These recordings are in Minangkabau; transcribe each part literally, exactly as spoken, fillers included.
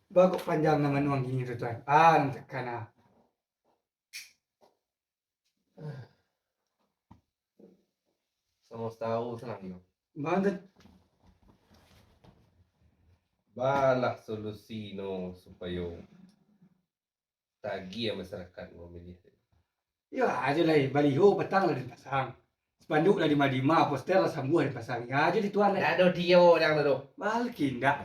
Ba kok panjang nan manuang kini tu, Tuan? Ah, nan takana. Samo tahu senang yo. Banget. Balah solusi no supayo tagiah masyarakat mamilih. Yo, ajo lai, baliho patang lah dipasang. Spanduk lah dima-dima, poster lah sambuah dipasang. Yo, ajo di tuan lai. Ndak ado dio dang tu. Baliak indak.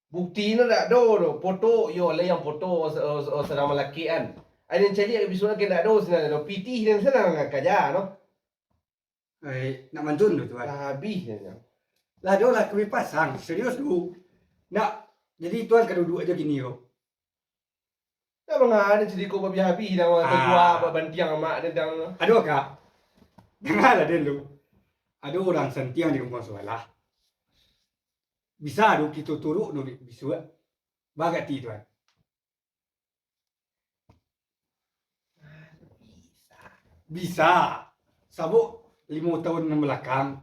Bukti no ndak ado tu. Foto, yo, lai yang foto, o, o, o, sadang malakik kan. Ai, nan caliak bisuak nan ndak ado sinan tu. Pitih nan sinan nan kaja no. Eh, nak mantun tu, Tuan. Lah habih nyo. Lah, ado lah kami pasang, serius tu. Ndak, jadi Tuan ka duduak ajo kini ko. Ndak manga, ado carito babi habih dah, Wan. Ah. Tajua babantiang amak tantang. Ado, Kak. Dangalah den tu. Ado urang santiang di kampuang sabalah. Bisa tu kito turuk no bisuak. Bagati, Tuan. Bisa. Sabab limo taun nan balakang,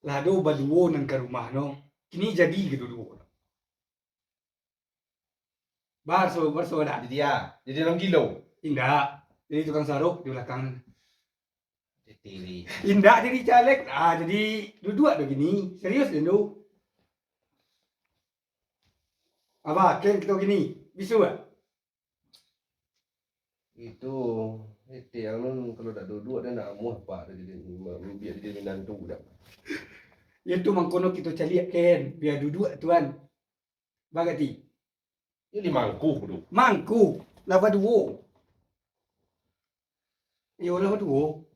lah ado baduo nan ka rumah no. Kini jadi kaduo-duo no. Baraso, baraso dak? Jadi, ah, jadi urang gilo? Indak. Jadi tukang sarok di balakang. Jadi. Indak jadi caleg. Ah, jadi duduak do kini. Serius den tu. Apa, ken kito kini? Bisuak? Itu, itu yang nun kalau dak duduak, dia nak amuah apa tu jadi, biar jadi minantu dah. Yo tu mangkono kito caliak ken, biar duduak, Tuan. Bagati. Ini mangku tu. Mangku. Lah baduo. Iyo, lah baduo.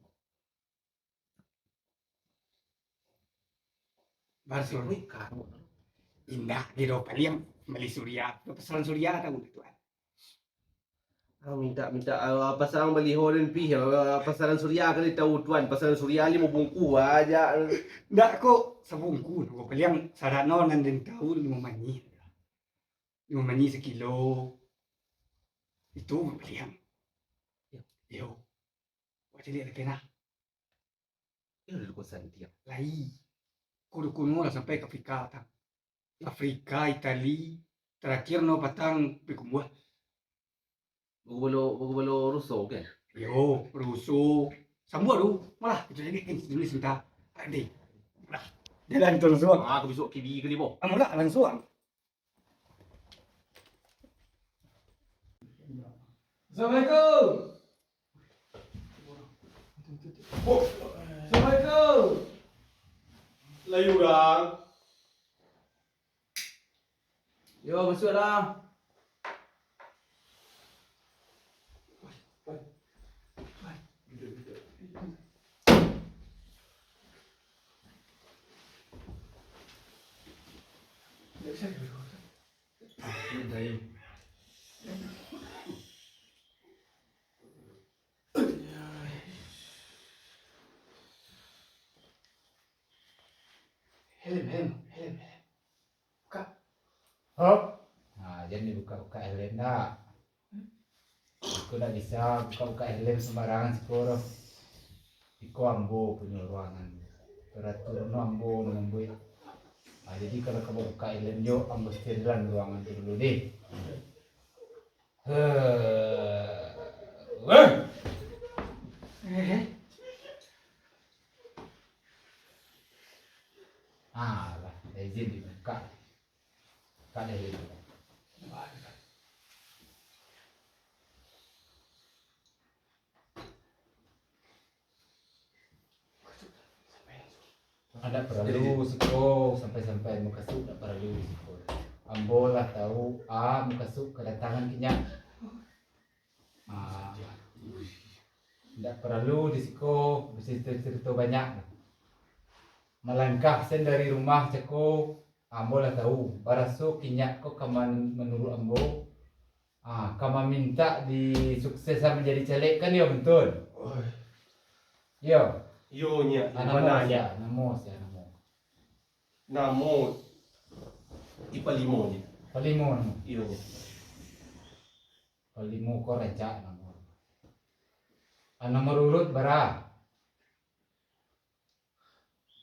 Baraso? Wih, kamu. Indak, di do paliang bali suria. Pasaran suria tahu tu, Tuan. Ah, minta, minta, ah, pasaran baliho den pih, ah, pasaran suria kali tahu, Tuan. Pasaran suria limo bungkuh aja. Ndak kok sabungkuh, kok paliang saratno nan den tahu limo manyih. Limo manyih sakilo. Itu paliang. Yo. Yo. Wak caliak lah kena. Yo, dukun santiang. Lai. Ko dukun lah sampai ka Afrika, tang. Afrika, Itali, tarakhir no patang pai Kumbuah. Bagubalo, bagubalo ruso, kan? Yo, ruso. Sambuah tu, malah, itu jadi, eh, dulu sebentar. Ade. Lah, jalan tu langsung. Ah, ka bisuak kibi kali, boh. Ah, malah, langsung. Assalamualaikum. Assalamualaikum. Lai urang. Yo, masuaklah. Helm, helm, helm, helm. Bukak. Hah? Nah, jan dibukak-bukak helm dak. Iko dak bisa bukak-bukak helm sembarangan siko doh. Iko ambo punyo ruangan. Peraturan no ambo nan mambuek. Nah, jadi kalau ka bukak helm jo, ambo sterilan ruangan tu dulu deh. Heh. Weh. Eh. Alah, izin dibukak. Buka deh, izin. Ndak paralu siko, sampai-sampai mukasuik ndak paralu siko. Ambo lah tahu, a, mukasuik kadatangan kinyak. Ah, ndak paralu di siko bacarito-carito banyak. Malangkah sen dari rumah cako, ambo lah tahu, baraso kinyak ko ka man-, manuruik ambo, ah, ka mamintak di suksesan manjadi caleg kan, yo, Bun Tun? Oi. Yo. Yo, nyo. Ah, namo sia, namo sia, namo. Namo Ipalimo nyo. Palimo namo. Iyo. Palimo ko rancak namo. Ah, nomor urut bara?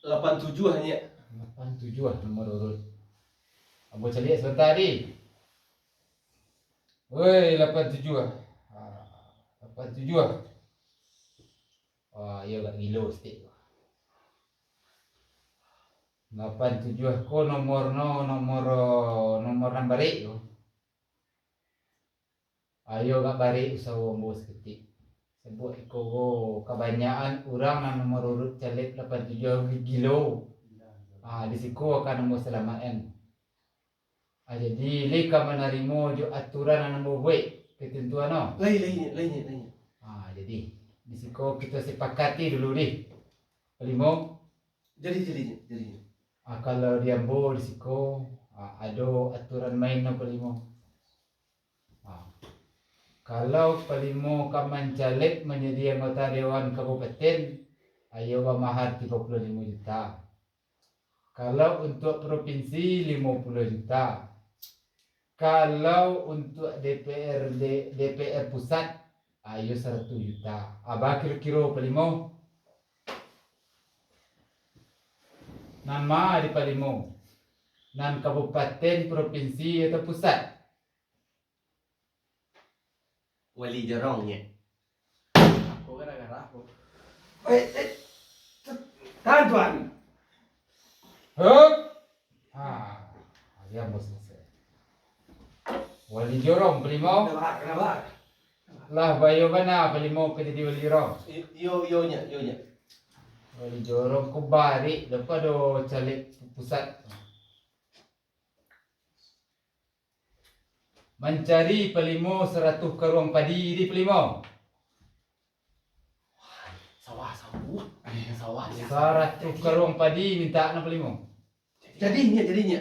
Lapan tujuah, nyo. Lapan tujuah nomor urut. Ambo caliak sabanta, di. Woi, lapan tujuah. Ah, lapan tujuah. Wah, iyo agak gilo saketek tu. Lapan tujuah ko nomor no, nomor, nomor nan barek tu. Ayo agak barek usaho ambo saketek. Sabuik iko ko kabanyakan urang nan nomor urut caleg lapan tujuah gilo. Ah, di siko akan ambo salamaikkan. Ah, jadi, lai ka manarimo jo aturan nan ambo buek, ketentuan no? Lai, lai nyo, lai nyo, lai nyo. Ah, jadi, di siko kito sapakati dulu dih. Palimo. Jadi, jadi nyo, jadi nyo. Ah, kalau di ambo di siko, ah, ado aturan main no palimo. Ah, kalau palimo ka mancaleg manjadi anggota Dewan Kabupaten, ayo bamahar tigo puluah limo juta. Kalau untuak provinsi, limo puluah juta. Kalau untuak D P R D, D P R pusat, ayo saratuih juta. Aba kiro-kiro palimo. Nan ma di palimo? Nan kabupaten, provinsi, atau pusat? Wali Jorong, nyo. Aku gara-gara aku. Eh, eh, t-, tahan, Tuan. Hup. Ah, diam, bos. Wali Jorong, palimo. Kenapa? Kenapa? Lah, bayo bana palimo ka jadi wali Jorong. I-, iyo, iyo, nyo, iyo, nyo. Wali Jorong ko barek, dapado caleg pusat. Mancari palimo saratuih karuang padi di palimo. Sawah, sawah. Eh, sawah, ya. Saratuih karuang padi mintak no palimo. Jadi nyo, jadi nyo.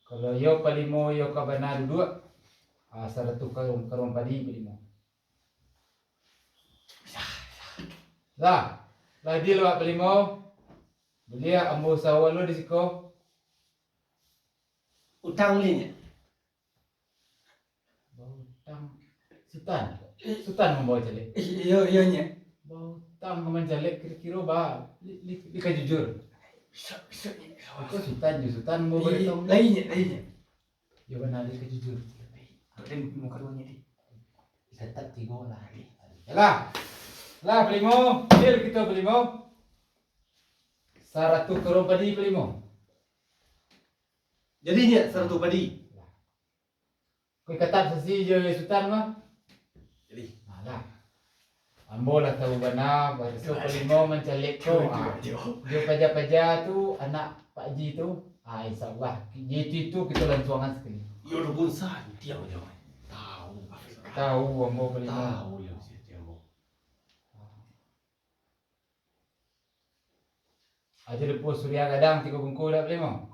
Kalau iyo palimo iyo ka bana duduak, ah, saratuih karuang, karuang padi palimo. Lah, lah di luak palimo. Buliah ambo usaho lo di siko. Utang buliah nyo? Bautang. Sutan. Sutan mambawa caleg. Iyo, iyo, nyo. Bautang ka mancaleg kiro-kiro ba, li, li, li ka jujur. Bisa, bisa, nyo. Iko Sutan jo Sutan mambawa bautang. Lai nyo, lai nyo. Yo bana, li ka jujur. Ado muka duo nyo, di. Tetap tigo lah. Yalah. Lah, palimo. Deal kito palimo. Saratuih karuang padi palimo. Jadi nyo saratuih padi. Ko ikatan sasi jo Sutan mah. Jadi. Nah, lah. Ambo lah tahu bana, baraso palimo mancaleg ko. Ah, jo paja-paja tu, anak Pak Ji tu. Ah, insyaallah. Itu, itu kito lansuangan sakali. Yo, dukun santiang jo. Tahu. Tahu ambo palimo. Tahu yo, santiang ambo. Ajo Depo Surya Gadang tigo bungkuih dak palimo?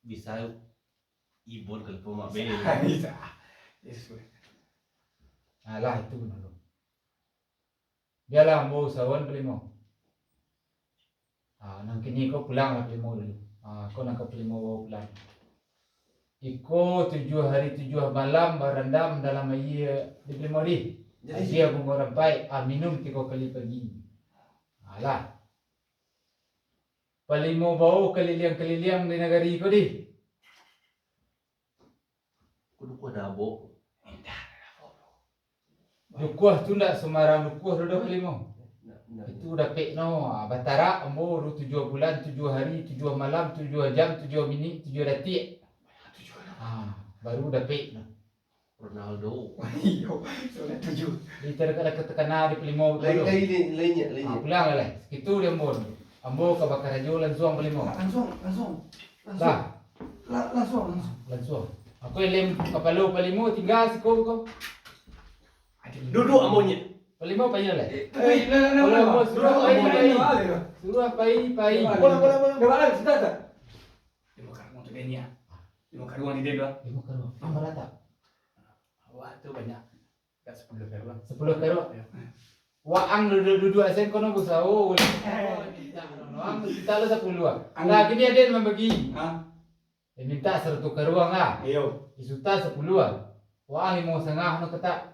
Bisa ibon ka Depo Mak Be. Bisa. Alah, itu bana tu. Bialah ambo usahoan palimo. Ah, nan kini ko pulang lah palimo dulu. Ah, ko nan ka palimo bawa pulang. Iko tujuah hari tujuah malam barandam dalam aia di palimo di. Jadi, aia bungo rampai, ah, minum tigo kali pagi. Alah. Palimo bawa kaliliang-kaliliang di nagari ko di. Ko dukuah dabo. Dukuah tu ndak sembarang dukuah doh, palimo. Ndak, ndak. Itu dapek no, ah, batarak ambo tu tujuah bulan, tujuah hari, tujuah malam, tujuah jam, tujuah minik, tujuah datiak. Ah, baru dapek no. Ronaldo. Iyo, sudah tujuh. Di terkena, terkena di palimo. Lain, lain, lain, lain, lain. Ah, pulang lah, lai. Sakitu di ambo. Ambo ka bakarajo lansuang palimo. Lansuang, lansuang. Lansuang. Lah. La-, lansuang, lansuang. Lansuang. Aku elem kapalo palimo tingga siko ko. Duduak amonyo. Palimo pai lah. Eh, lah, lah, lah, lah. Suruah pai, pai. Suruah pai, pai. Bola, bola, bola. Dah balik, sudah tak? Limo karuang tu dia ni, ah. Limo karuang di dia tu, ah. Limo karuang. Nambah rata. Awak tu banyak. Kat sepuluh karuang. Sepuluh karuang. Yo. Waang duduak-duduak sen kono busawo. Waang mintak lo sapuluah. Ang- Lah, kini aden mambagi. Ha? Eh, mintak saratuih karuang lah. Iyo. Isuta sapuluah. Waang limo satangah no katak.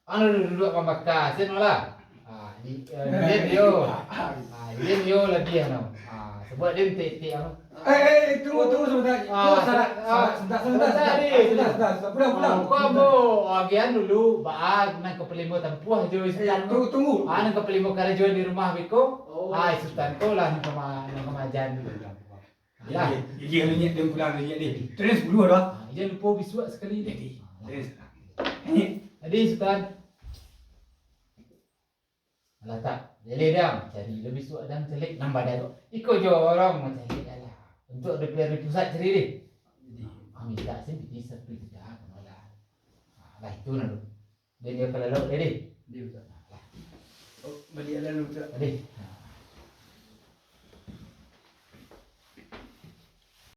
Anu duduak pambaka sen lah. Ah, di, eh, den yo. Ah, den yo labiah no. Ah, Sebab dia minta etik apa? Eh, eh, eh, tunggu, tunggu sebentar. Ah, Kau salah, ah, salah, sebentar, sebentar, sebentar, sebentar, deh. sebentar, sebentar. Pulang, pulang, Kau pulang. ambo agian dulu, baa nan ka palimo tampuah jo Eh, Sutan. tunggu, tunggu. Ah, nan ka palimo karajo di rumah beko. Oh. Ah, Sutan kau lah nan ka ma-, nan ka maajan dulu. Lah. Iya, iya, lu nyek, dia pulang, lu nyek, deh. Terus sepuluh dah. Ah, jan lupo bisuak sakali. Jadi, Ah, terus. Jadi Sutan. Alah tak, lele dang, cari lo bisuak dang caliak nan badan tu. Iko jo urang mancaliak alah. Untuak dari pusat cari deh. Minta sih di satu juta kan lah. Ah, lah itu nah tu. Dia dia kalau lo tadi. Dia Ustaz. Oh, balik jalan dulu Ustaz. Tadi.